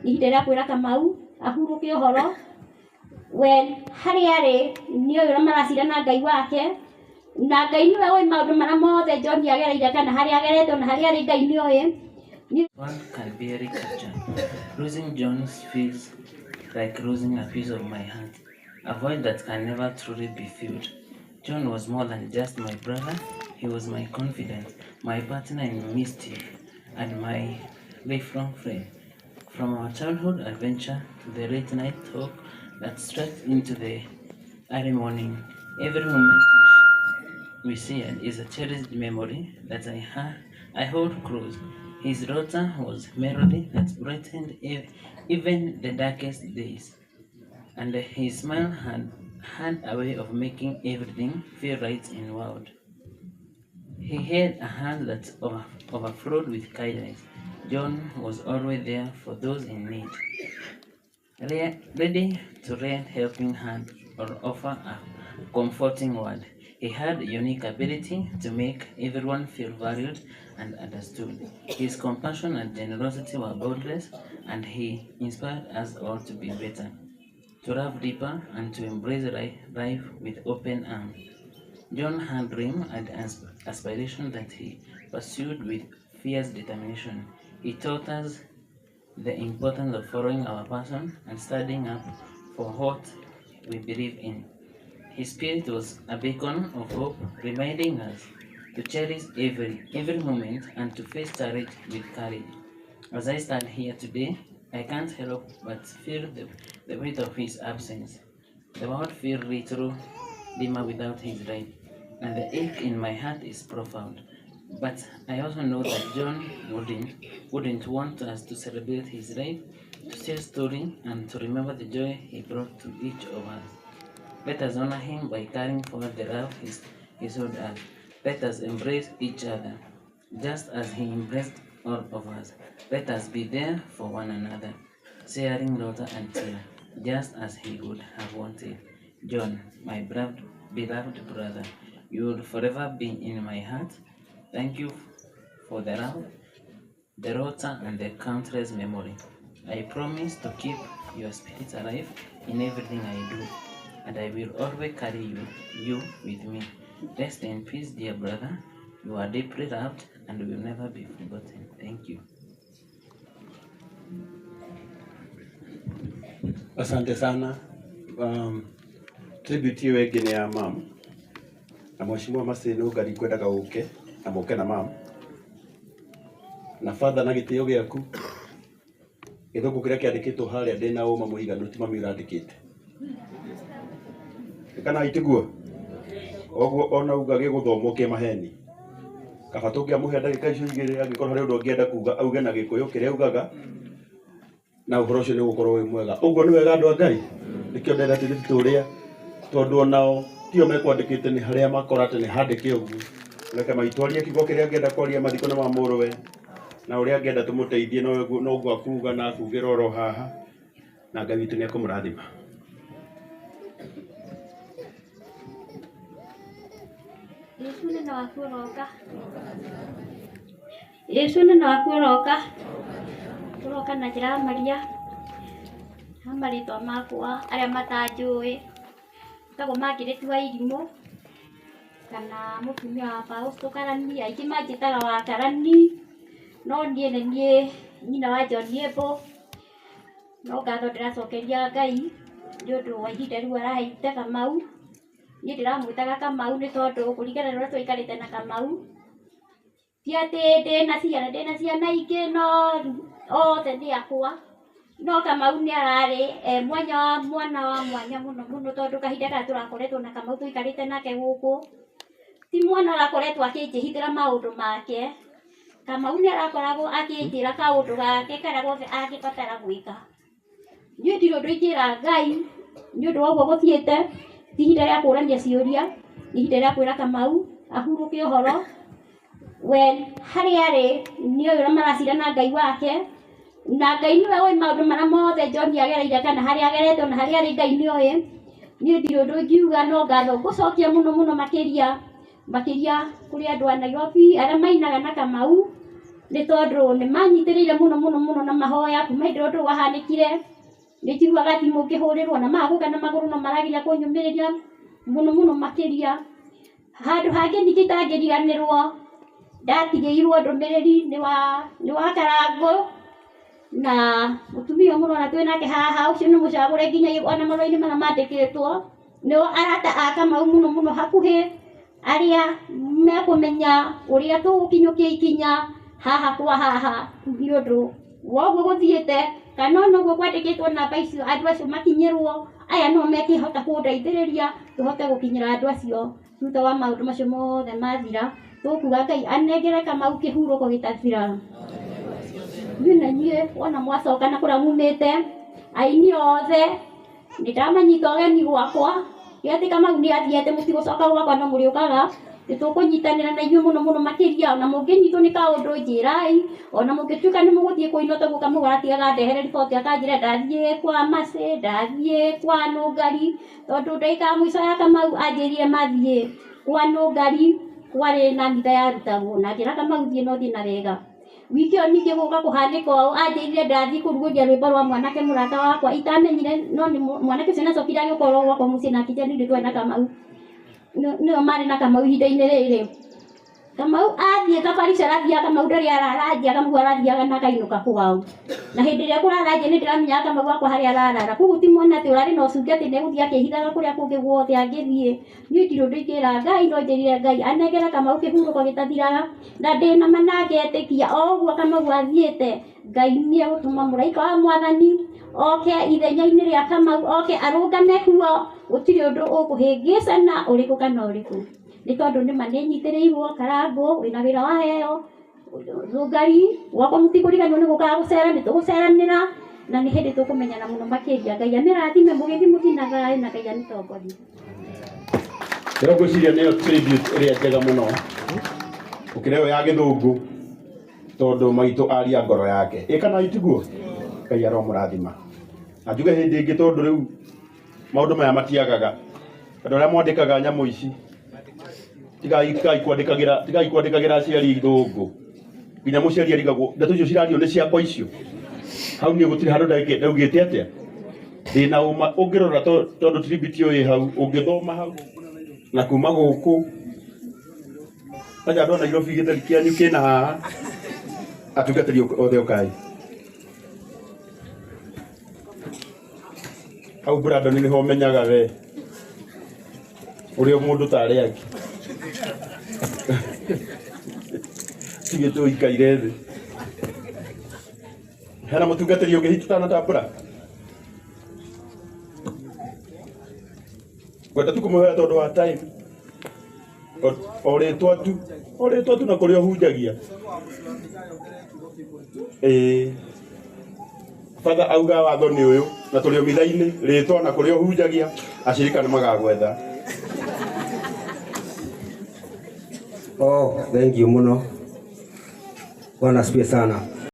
Nĩ ihinda rĩa kwĩra Kamau ahurũke ũhoro. We harĩa arĩ nĩ ũyũ ũrĩa maracira na Ngai wake, na Ngai nĩwe ũĩ maũndũ marĩa mothe John agereire kana harĩa agerete na harĩa arĩ Ngai nĩ oĩ. One can barely capture. Losing John feels like losing a piece of my heart, a void that can never truly be filled. John was more than just my brother. He was my confidant, my partner in mischief, and my lifelong friend. From our childhood adventure to the late night talk that stretched into the early morning, every moment we shared is a cherished memory that I hold close. His laughter was melody that brightened even the darkest days, and his smile had a way of making everything feel right in the world. He had a heart that overflowed with kindness. John was always there for those in need, ready to lend helping hand or offer a comforting word. He had a unique ability to make everyone feel valued and understood. His compassion and generosity were boundless, and he inspired us all to be better, to love deeper, and to embrace life with open arms. John had dreams and aspirations that he pursued with fierce determination. He taught us the importance of following our passion and standing up for what we believe in. His spirit was a beacon of hope, reminding us to cherish every moment and to face challenge with courage. As I stand here today, I can't help but feel the weight of his absence. The world feels little dimmer without his light, and the ache in my heart is profound. But I also know that John wouldn't want us to celebrate his life, to share story, and to remember the joy he brought to each of us. Let us honor him by carrying forward the love he showed us. Let us embrace each other, just as he embraced all of us. Let us be there for one another, sharing laughter and tears, just as he would have wanted. John, my beloved brother, you will forever be in my heart. Thank you for the love, the laughter, and the countless memory. I promise to keep your spirit alive in everything I do, and I will always carry you with me. Rest in peace, dear brother. You are deeply loved and will never be forgotten. Thank you. Asante sana. Tribute hiyo ĩngĩ nĩ ya mam na mheshimiwa Maseno ngari ngwendaga ũke na mũke na mam na father na gĩtĩo gĩaku gĩthũngũ kĩrĩa kĩandĩkĩtwo harĩa ndĩna ũma mũiganu ti mami ũrandĩkĩte kana itiguo oguo ona uga gĩgũthomwo kĩ maheni kaba tũngĩamũhe ndagĩka icio igĩrĩ angĩkorwo harĩ ũndũ angĩenda kuga auge na gĩkũyũ kĩrĩa augaga na ũhoro ũcio nĩ ũgũkorwo wĩ mwega. Ũguo nĩ wega andũ a Ngai, nĩkĩo ndenda tũirĩtu tũrĩa tondũ onao tio mekwandĩkĩte nĩ harĩa makora atĩ nĩ handĩke ũguo. Reke maitwarie kiugo kĩrĩa angĩenda kwaria mathiko na ma mũrũwe na ũrĩa angĩenda tũmũteithie noguo akuga na akugĩra oro haha na Ngai witũ nĩ ekũmũrathima. Yesu nĩ waku ũroka. Yesu nĩ waku ũroka. Ũroka na njĩra ya Maria. Ha marĩtwa makwa arĩa matanjũĩ. Njĩtagwo Margaret wa Irimũ kana mũtumia wa Fausto Karani, aingĩ manjĩtaga wa Karani, no niĩ nĩ niĩ nyina wa John Yebo. No ngatho ndĩracokeria Ngai nĩ ũndũ wa ihinda rĩu araheire Kamau. Niĩ ndĩramwĩtaga Kamau nĩ tondũ kũringana na ũrĩa twaikarĩte na Kamau, ti atĩ ndĩna ciana ingĩ no othe nĩ akwa. No Kamau nĩ ararĩ mwanya wa mwana wa mwanya mũno mũno tondũ kahinda karĩa tũrakoretwo na Kamau tũikarĩte nake gũkũ, ti mwana ũrakoretwo akĩnjĩhithĩra maũndũ make. Kamau nĩ arakoragwo akĩnjĩra kaũndũ gake karĩa gothe angĩbatara gwĩka. Niĩ ndirĩ ũndũ ingĩra Ngai nĩ ũndũ wa ũguo gũthiĩte, ti ihinda rĩa kũrania ciũria, nĩ ihinda rĩa kwĩra Kamau ahurũke ũhoro. We harĩa arĩ nĩ ũyũ ũrĩa maracira na Ngai wake, na Ngai nĩwe ũĩ maũndũ marĩa mothe John agereire kana harĩa agerete na harĩa arĩ Ngai nĩ oĩ. Niĩ ndirĩ ũndũ ingiuga no ngatho ngũcokia mũno mũno makĩria makĩria kũrĩ andũ a Nairobi arĩa mainaga na Kamau Nĩ tondũ nĩ manyitĩrĩire mũno mũno mũno na mahoya kuma hĩndĩ ĩrĩa ũndũ ũyũ wahanĩkire. Nĩ njiguaga thimũ ngĩhũrĩrwo na magũka na magũrũ no marageria kũnyũmĩrĩria mũno mũno makĩria. Handũ hangĩ ningĩ itangĩriganĩrwo, ndatigĩirwo ndũmĩrĩri nĩ wa Karangũ na mũtumia ũyũ mũrona twĩ nake haha, ũcio nĩ mũcagũre nginya ona marũa-inĩ marĩa mandĩkĩtwo. Nĩo arata a Kamau mũno mũno hakuhĩ, arĩa mekũmenya ũrĩa tũgũkinyũkia ikinya haha kwa haha nĩ ũndũ wa ũguo gũthiĩte, kana ona ũguo kwandĩkĩtwo namba icio andũ acio makinyĩrwo, aya no mekĩhota kũndeithĩrĩria tũhote gũkinyĩra andũ acio thutha wa maũndũ macio mothe mathira. Tũkuga Ngai anengere Kamau kĩhurũko gĩtathiraga. Inyuĩ na inyuĩ wona mwacoka na kũrĩa mumĩte, aini othe nĩ ndamanyita ũgeni gwakwa, gĩatĩ Kamau nĩ athiĩte mũtigũcoka gwakwa no mũrĩũkaga. Nĩ tũkũnyitanĩra na inyuĩ mũno mũno makĩria, ona mũngĩnyitwo nĩ kaũndũ njĩrai, ona mũngĩtuĩka nĩ mũgũthiĩ kũina toguo Kamau aratigaga ndehere riboti akanjĩra ndathiĩ kwa Mercy, ndathiĩ kwa Nũngari, tondũ ndagĩka ya mũico ya Kamau anjĩrire mathiĩ kwa Nũngari kwarĩ na mitha yarutagwo, na ngĩra Kamau thiĩ no thiĩ na wega. Wiki ĩyo ningĩ gũka kũhanĩka ũũ, anjĩrire ndathiĩ kũrugũria rwĩmbo rwa mwanake mũrata wakwa itamenyire, no nĩ mwanake ũcio nĩacokire agĩũka gwakwa mũciĩ na akĩnjĩra nĩ twarĩ na Kamau. Nĩo marĩ na Kamau ihinda-inĩ rĩrĩ. Kamau athiĩ thabarĩ icio arathiaga, Kamau ndarĩ arara nja, Kamau arathiaga na akainũka kwao. Na hĩndĩ ĩrĩa kũrara nja nĩ ndĩramenyaga Kamau wakwa harĩa ararara. Koguo ti mwana atĩ ũrarĩ na ũcuke atĩ nĩegũthiĩ akĩhithaga kũrĩa kũngĩ guothe angĩthiĩ. Niĩ ndirĩ ũndũ ingĩra Ngai, no njĩrire Ngai anengere Kamau kĩhurũko gĩtathiraga, na ndĩna ma na ngetĩkia o ũguo Kamau athiĩte, Ngai nĩegũtũma mũraika wa Mwathani oke ithenya-inĩ rĩa Kamau, oke arũngame kuo, gũtirĩ ũndũ ũkũhĩngĩcana ũrĩkũ kana ũrĩkũ. Nĩ tondũ nĩma nĩnyitĩrĩirwo Karangũ, wĩna wĩra waheo, Nũngari, gwakwa mũtikũriganĩrwo nĩ gũkaga gũcera, nĩ tũgũceranĩra, na nĩ hĩndĩ tũkũmenyana mũno makĩria. Ngai amĩrathime mũgĩthiĩ mũthiĩ na thayũ, na Ngai amĩtongorie. Ĩyo ngwĩciria nĩyo tribute ĩrĩa njega mũno gũkĩra ĩyo ya gĩthũngũ, tondũ maitũ aria ngoro yake. Ĩ kana itiguo? Ngai aromũrathima. Na njuge hĩndĩ ĩngĩ, tondũ rĩu maũndũ maya matiagaga. Andũ arĩa mwandĩkaga nyamũ ici, tigai kwandĩkagĩra aciari ithũngũ. Nginya mũciari arigagwo ndeto icio cirario nĩ ciakwa icio. Hau niĩ gũtirĩ handũ ndaugĩte atĩa. Ndĩna ũma ũngĩrora tondũ tribute ĩyo ĩ hau, ũngĩthoma hau na kuma gũkũ kwanja andũ a Nairobi gĩtheri kĩanyu kĩna haha. Atungatĩri othe ũkai. Hau Brandon nĩho ũmenyaga we ũrĩa mũndũ ta arĩa angĩ. Tige tũikaire thĩ. Hena mũtungatĩri ũngĩ hihi tũtanatambũra? Ngwenda tu kũmũhoya tondũ wa time. O rĩtwa tu, o rĩtwa tu na kũrĩa ũhunjagia. Ĩĩ. Batha auga watho nĩ ũyũ na tũrĩ o mitha-inĩ, rĩtwa na kũrĩa ũhunjagia, acirika nĩ magagwetha. Oh, thank you muno. Bwana asifiwe sana.